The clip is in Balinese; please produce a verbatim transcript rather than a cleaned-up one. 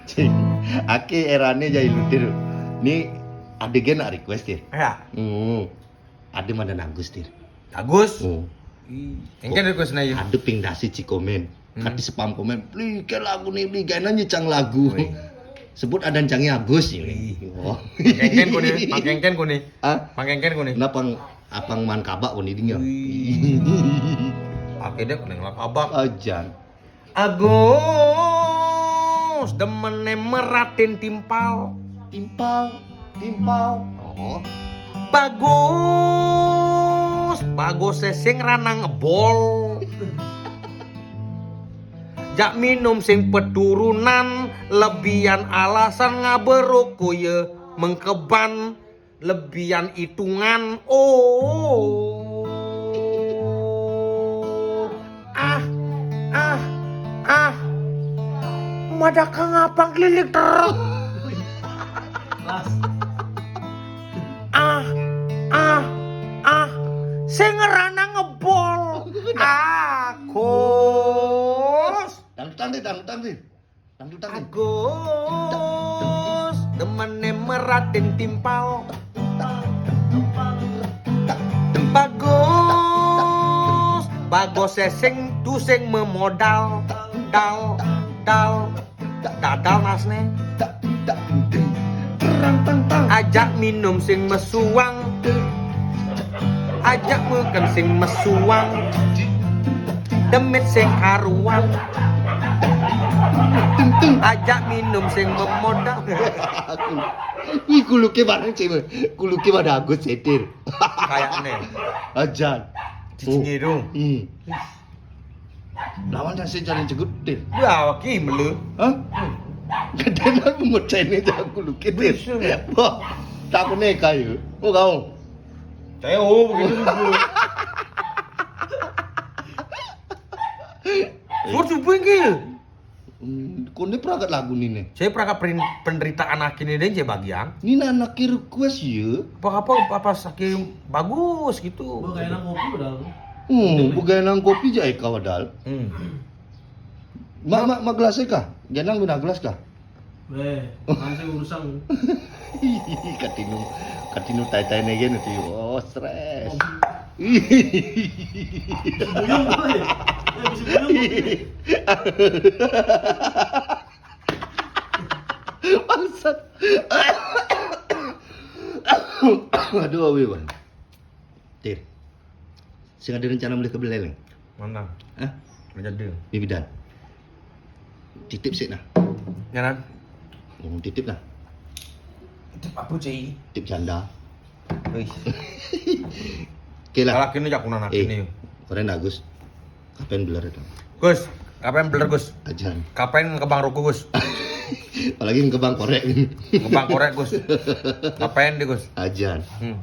Cing, ake erane jai lu, Tir. Ni ade gen nak request, Tir. Ya. Hmm. Ade madan Agus, Tir. Agus. Hmm. Ih, engken request na ya. Ade ping dasi ci komen. Hmm. Kati spam komen, "Beli ke lagu ni, beli gaenan nyecang lagu." Wih. Sebut adan cangi Agus ini. Wih. Oh. Pangkengken ku ni, pangkengken ku ni. Ah, Pangkengken ku ni. Napang apang man kabak ku ni dinga. Wih. Ake dek neng lak abak. Ajan. Agus demene meratin timpal. Timpal, timpal. Oh. Bagus, bagus sing ranang ebol. Jak minum sing peturunan, lebihan alasan ngaberuk ku ye mengkeban, lebihan hitungan. Oh. Ah, ah, ah. Madaka ngapang keliling terus. Ah, ah, ah. Sing ranang ngebol. Agus. Dangdutan, Tir, dangdutan, Tir. Dangdutan, Tir. Agus demene meratin timpal. Bagus, bagus sing tu sing memodal. Dal, dal, dadal nasne. Ajak minum sing mesuang. Ajak makan sing mesuang. Demit sing karuan. Ajak minum sing memodal. Wih, kuluke bareng, Cing. Kuluke pada Agus, Tir. Kayakne. Ajan. Cicinye dong. Hmm. Lawan dan sing cari cegut, Tir. Wah, ki melu. Hah? Gedenan mengocene jago lu, Tir. Bisa. Wah, takune kayu. Oh, kau. Saya oh begitu juga. Mau coba ki. Hmm, kone pragat lagu ni ne. Saya perangkat perin- penderitaan akhirnya deh saya bagian. Ni anak request ya. Apa apa apa saking bagus gitu. Gua kayak nang kopi udah. Hmm, bukan nang kopi aja eka wadal. Hmm. Mak mak mak gelas eka. Genang bina gelas kah? Weh, masih urusan. Katinu, katinu tai tai negen itu. Oh, stres. Buyung gue. Eh, bisa buyung gue. Bangsat. Aduh, awi, Bang. Tir. Sing ada rencana mulih ke Buleleng? Mana? Hah? Nggak jadi. Bibidan. Titip sik nah. Nyanan. Ngomong titip nah. Tip apa, Cai? Tip janda. Wih. Oke lah. Kalau kini jakunan anak Eh, ini. Keren Agus. Kapan beler itu? Gus, kapan beler, Gus? Ajan. Kapan ngebang ruko, Gus? Apalagi ngebang korek. Ngebang korek, Gus. Kapan deh, Gus? Ajan. Hmm.